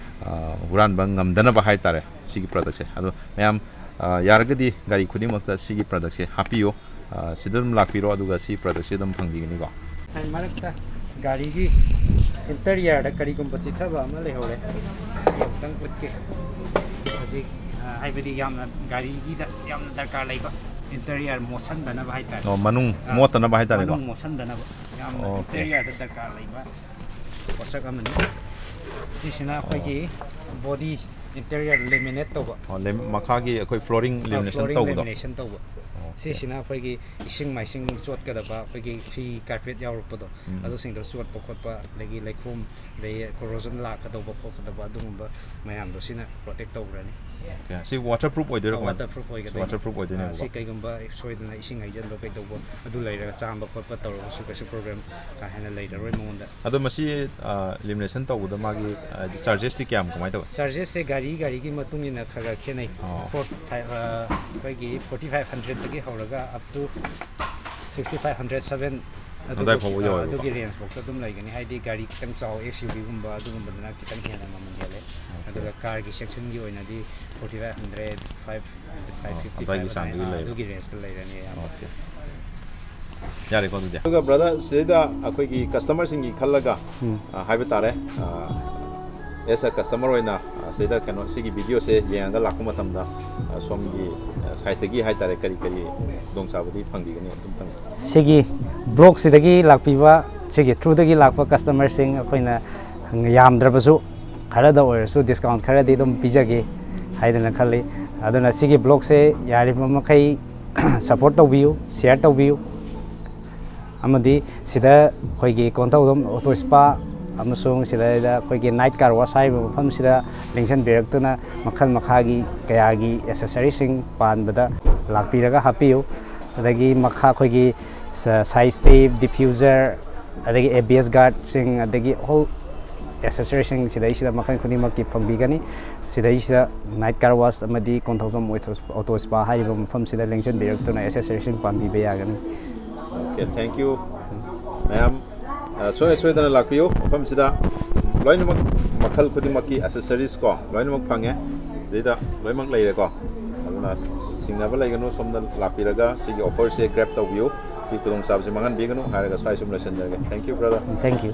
ꯑ, ꯍꯨꯔꯥꯟꯕ ꯉꯝꯗꯅꯕ ꯍꯥꯏ ꯇꯥꯔꯦ ꯁꯤꯒꯤ product ꯁꯦ꯫ ꯑꯗꯣ ꯃꯌꯥꯝ, ꯑ, ꯌꯥꯔꯒꯗꯤ ꯒꯥꯔꯤ ꯈꯨꯗꯤꯡꯃꯛꯇ ꯁꯤꯒꯤ product ꯁꯦ ꯍꯥꯞꯄꯤꯌꯨ꯫ ꯑ, ꯁꯤꯗ ꯑꯗꯨꯝ ꯂꯥꯛꯄꯤꯔꯣ, ꯑꯗꯨꯒ ꯁꯤ product ꯁꯦ ꯑꯗꯨꯝ ꯐꯪꯕꯤꯒꯅꯤꯀꯣ꯫ ꯉꯁꯥꯏ ꯃꯔꯛꯇ ꯒꯥꯔꯤꯒꯤ interior ꯗ ꯀꯔꯤꯒꯨꯝꯕ ꯆꯤꯊꯕ ꯑꯃ ꯂꯩꯍꯧꯔꯦ, ꯁꯤ ꯑꯃꯨꯛꯇꯪ ꯎꯠꯀꯦ꯫ ꯍꯧꯖꯤꯛ, ꯑ, ꯍꯥꯏꯕꯗꯤ ꯌꯥꯝꯅ ꯒꯥꯔꯤꯒꯤꯗ ꯌꯥꯝꯅ ꯗꯔꯀꯥꯔ ꯂꯩꯕ interior ꯃꯣꯠꯁꯟꯗꯅꯕ ꯍꯥꯏꯇꯥꯔꯦ꯫ ꯑꯣ, ꯃꯅꯨꯡ ꯑ, ꯃꯣꯠꯇꯅꯕ ꯍꯥꯏꯇꯥꯔꯦꯀꯣ꯫ ꯃꯅꯨꯡ ꯃꯣꯠꯁꯟꯗꯅꯕ ꯌꯥꯝꯅ ꯑꯣꯀꯦ꯫ Interior ꯗ ꯗꯔꯀꯥꯔ ꯂꯩꯕ ꯄꯣꯠꯁꯛ ꯑꯃꯅꯤ꯫ ꯁꯤꯁꯤꯅ ꯑꯩꯈꯣꯏꯒꯤ body interior laminate ꯇꯧꯕ꯫ ꯑꯣ, ꯂꯦꯝ-, ꯃꯈꯥꯒꯤ ꯑꯩꯈꯣꯏ flooring ꯑ, lamination flooring ꯇꯧꯕꯗꯣ? Lamination ꯇꯧꯕ꯫ ꯑꯣꯀꯦ꯫ ꯁꯤꯁꯤꯅ ꯑꯩꯈꯣꯏꯒꯤ ꯏꯁꯤꯡ ꯃꯥꯏꯁꯤꯡ ꯆꯣꯠꯀꯗꯕ ꯑꯩꯈꯣꯏꯒꯤ ꯐꯤ carpet ꯌꯥꯎꯔꯛꯄꯗꯣ, ꯎꯝ꯫ ꯑꯗꯨꯁꯤꯡꯗꯣ ꯆꯣꯠꯄ ꯈꯣꯠꯄ, ꯑꯗꯒꯤ ꯂꯩꯈꯣꯝ, ꯑꯗꯒꯤ corrosion ꯂꯥꯛꯀꯗꯧꯕ ꯈꯣꯠꯀꯗꯕ ꯑꯗꯨꯒꯨꯝꯕ ꯃꯌꯥꯝꯗꯣ ꯁꯤꯅ protect ꯇꯧꯈ꯭ꯔꯅꯤ꯫ ꯑꯣꯀꯦ꯫ ꯁꯤ waterproof ꯑꯣꯏꯗꯣꯏꯔꯥ ꯑ, ꯀꯃꯥꯏꯅ? Waterproof ꯑꯣꯏꯒꯗꯣꯏꯅꯤ꯫ Waterproof ꯑꯣꯏꯗꯣꯏꯅꯦꯕꯀꯣ꯫ ꯑ, ꯁꯤ ꯀꯩꯒꯨꯝꯕ ꯁꯣꯏꯗꯅ ꯏꯁꯤꯡ ꯍꯩꯖꯤꯟꯕ ꯀꯩꯗꯧꯕ ꯑꯗꯨ ꯂꯩꯔꯒ ꯆꯥꯝꯕ ꯈꯣꯠꯄ ꯇꯧꯔꯒꯁꯨ ꯀꯩꯁꯨ problem ꯀꯥ ꯍꯦꯟꯅ ꯂꯩꯔꯔꯣꯏ ꯃꯉꯣꯟꯗ꯫ ꯑꯗꯣ ꯃꯁꯤ, ꯑ, lamination ꯇꯧꯕꯗ ꯃꯥꯒꯤ, ꯑ, charges ꯇꯤ ꯀꯌꯥꯝ ꯀꯃꯥꯏꯅ ꯇꯧꯋꯤ? Charges ꯁꯦ ꯒꯥꯔꯤ ꯒꯥꯔꯤꯒꯤ ꯃꯇꯨꯡ ꯏꯟꯅ ꯈꯔ ꯈꯔ ꯈꯦꯠꯅꯩ꯫ ꯑꯣ꯫ Four, five, ꯑ, ꯑꯩꯈꯣꯏꯒꯤ forty five hundred ꯗꯒꯤ ꯍꯧꯔꯒ up to sixty five hundred, seven ꯑꯗꯨꯒ, ꯑꯗꯥꯏ ꯐꯥꯎꯕ ꯑ, ꯌꯧꯋꯦꯕꯀꯣ? ꯑꯗꯨꯒꯤ range ꯐꯥꯎꯗ ꯑꯗꯨꯝ ꯂꯩꯒꯅꯤ꯫ ꯍꯥꯏꯗꯤ ꯒꯥꯔꯤ ꯈꯤꯇꯪ ꯆꯥꯎ, S U V ꯒꯨꯝꯕ ꯑꯗꯨꯒꯨꯝꯕꯗꯨꯅ ꯈꯤꯇꯪ ꯍꯦꯟꯅ ꯃꯃꯜ ꯍꯦꯜꯂꯦ꯫ ꯑꯣꯀꯦ꯫ ꯑꯗꯨꯒ car ꯒꯤ section ꯒꯤ ꯑꯣꯏꯅꯗꯤ forty five hundred, five, ꯑꯣ, five fifty five ꯑꯗꯥꯏꯒꯤ ꯆꯥꯡꯗꯒꯤ ꯑꯗꯥꯏ, ꯑ, ꯂꯩꯕ꯫ ꯑꯗꯨꯒꯤ range ꯇ ꯂꯩꯔꯅꯤ ꯑꯌꯥꯝꯕ꯫ ꯑꯣꯀꯦ꯫ ꯌꯥꯔꯦꯀꯣ ꯑꯗꯨꯗꯤ꯫ ꯑꯗꯨꯒ brother, ꯁꯤꯗꯩꯗ ꯑꯩꯈꯣꯏꯒꯤ customer ꯁꯤꯡꯒꯤ ꯈꯜꯂꯒ, ꯎꯝ꯫ ꯑ, ꯍꯥꯏꯕ ꯇꯥꯔꯦ, ꯑ, as a customer ꯑꯣꯏꯅ, ꯑ, ꯁꯤꯗ ꯀꯩꯅꯣ, ꯁꯤꯒꯤ ꯚꯤꯗꯤꯑꯣꯁꯦ ꯌꯦꯡꯉꯒ ꯂꯥꯛꯄ ꯃꯇꯝꯗ, ꯑ, ꯁꯣꯝꯒꯤ, ꯑ, ꯁꯥꯏꯠꯇꯒꯤ ꯍꯥꯏꯇꯥꯔꯦ, ꯀꯔꯤ ꯀꯔꯤ ꯈꯨꯗꯣꯡꯆꯥꯕꯗꯤ ꯐꯪꯕꯤꯒꯅꯤ ꯑꯗꯨꯝꯇꯪ? ꯁꯤꯒꯤ ꯕ꯭ꯂꯣꯛꯁꯤꯗꯒꯤ ꯂꯥꯛꯄꯤꯕ ꯁꯤꯒꯤ ꯊ꯭ꯔꯨꯗꯒꯤ ꯂꯥꯛꯄ ꯀꯁꯇꯃꯔꯁꯤꯡ ꯑꯩꯈꯣꯏꯅ ꯌꯥꯝꯗ꯭ꯔꯕꯁꯨ ꯈꯔꯗ ꯑꯣꯏꯔꯁꯨ ꯗꯤꯁꯀꯥꯎꯟ ꯈꯔꯗꯤ ꯑꯗꯨꯝ ꯄꯤꯖꯒꯦ ꯍꯥꯏꯗꯅ ꯈꯜꯂꯤ꯫ ꯑꯗꯨꯅ ꯁꯤꯒꯤ ꯕ꯭ꯂꯣꯛꯁꯦ ꯌꯥꯔꯤꯕ ꯃꯈꯩ ꯁꯞꯄꯣꯔꯠ ꯇꯧꯕꯤꯌꯨ, ꯁꯤꯌꯔ ꯇꯧꯕꯤꯌꯨ꯫ ꯑꯃꯗꯤ ꯁꯤꯗ ꯑꯩꯈꯣꯏꯒꯤ ꯀꯣꯟꯊꯧꯖꯝ ꯑꯣꯇꯣ ꯁ꯭ꯄꯥ ꯑꯃꯁꯨꯡ ꯁꯤꯗꯩꯗ ꯑꯩꯈꯣꯏꯒꯤ ꯅꯥꯏꯠ ꯀꯥꯔ ꯋꯥꯁ ꯍꯥꯏꯔꯤꯕ ꯃꯐꯝꯁꯤꯗ ꯂꯦꯡꯁꯤꯟꯕꯤꯔꯛꯇꯨꯅ ꯃꯈꯜ ꯃꯈꯥꯒꯤ ꯀꯌꯥꯒꯤ ꯑꯦꯁꯦꯁꯔꯤꯁꯤꯡ ꯄꯥꯟꯕꯗ ꯂꯥꯛꯄꯤꯔꯒ ꯍꯥꯞꯄꯤꯌꯨ꯫ ꯑꯗꯒꯤ ꯃꯈꯥ ꯑꯩꯈꯣꯏꯒꯤ ꯁꯥꯏꯁ ꯇꯦꯞ, ꯗꯤꯐ꯭ꯌꯨꯖꯔ, ꯑꯗꯒꯤ ꯑꯦ ꯕꯤ ꯑꯦꯁ ꯒꯥꯔꯗꯁꯤꯡ, ꯑꯗꯒꯤ ꯑꯣꯜ ꯑꯦꯁꯦꯁꯔꯤꯁꯤꯡ ꯁꯤꯗꯩꯁꯤꯗ ꯃꯈꯜ ꯈꯨꯗꯤꯡꯃꯛꯀꯤ ꯐꯪꯕꯤꯒꯅꯤ꯫ ꯁꯤꯗꯩꯁꯤꯗ ꯅꯥꯏꯠ ꯀꯥꯔ ꯋꯥꯁ ꯑꯃꯗꯤ ꯀꯣꯟꯊꯧꯖꯝ ꯑꯣꯇꯣ ꯁ꯭ꯄꯥ ꯍꯥꯏꯔꯤꯕ ꯃꯐꯝꯁꯤꯗ ꯂꯦꯡꯁꯤꯟꯕꯤꯔꯛꯇꯨꯅ ꯑꯦꯁꯦꯁꯔꯤꯁꯤꯡ ꯄꯥꯟꯕꯤꯕ ꯌꯥꯒꯅꯤ꯫ Okay, thank you ꯃꯌꯥꯝ꯫ ꯑ, ꯁꯨꯡꯁꯣꯏ ꯁꯣꯏꯗꯅ ꯂꯥꯛꯄꯤꯌꯨ꯫ ꯃꯐꯝꯁꯤꯗ ꯂꯣꯏꯅꯃꯛ ꯃꯈꯜ ꯈꯨꯗꯤꯡꯃꯛꯀꯤ ꯑꯦꯁꯦꯁꯔꯤꯁ ꯀꯣ ꯂꯣꯏꯅꯃꯛ ꯐꯪꯉꯦ꯫ ꯁꯤꯗ ꯂꯣꯏꯅꯃꯛ ꯂꯩꯔꯦꯀꯣ꯫ ꯑꯗꯨꯅ ꯆꯤꯡꯅꯕ ꯂꯩꯒꯅꯨ, ꯁꯣꯝꯗ ꯂꯥꯛꯄꯤꯔꯒ ꯁꯤꯒꯤ ꯑꯣꯐꯔꯁꯦ ꯒ꯭ꯔꯦꯞ ꯇꯧꯕꯤꯌꯨ꯫ ꯁꯤ ꯈꯨꯗꯣꯡꯆꯥꯕꯁꯤ ꯃꯥꯡꯍꯟꯕꯤꯒꯅꯨ ꯍꯥꯏꯔꯒ ꯁ꯭ꯋꯥꯏ ꯁꯨꯝ ꯂꯣꯏꯁꯤꯟꯖꯔꯒꯦ꯫ Thank you, brother. Thank you.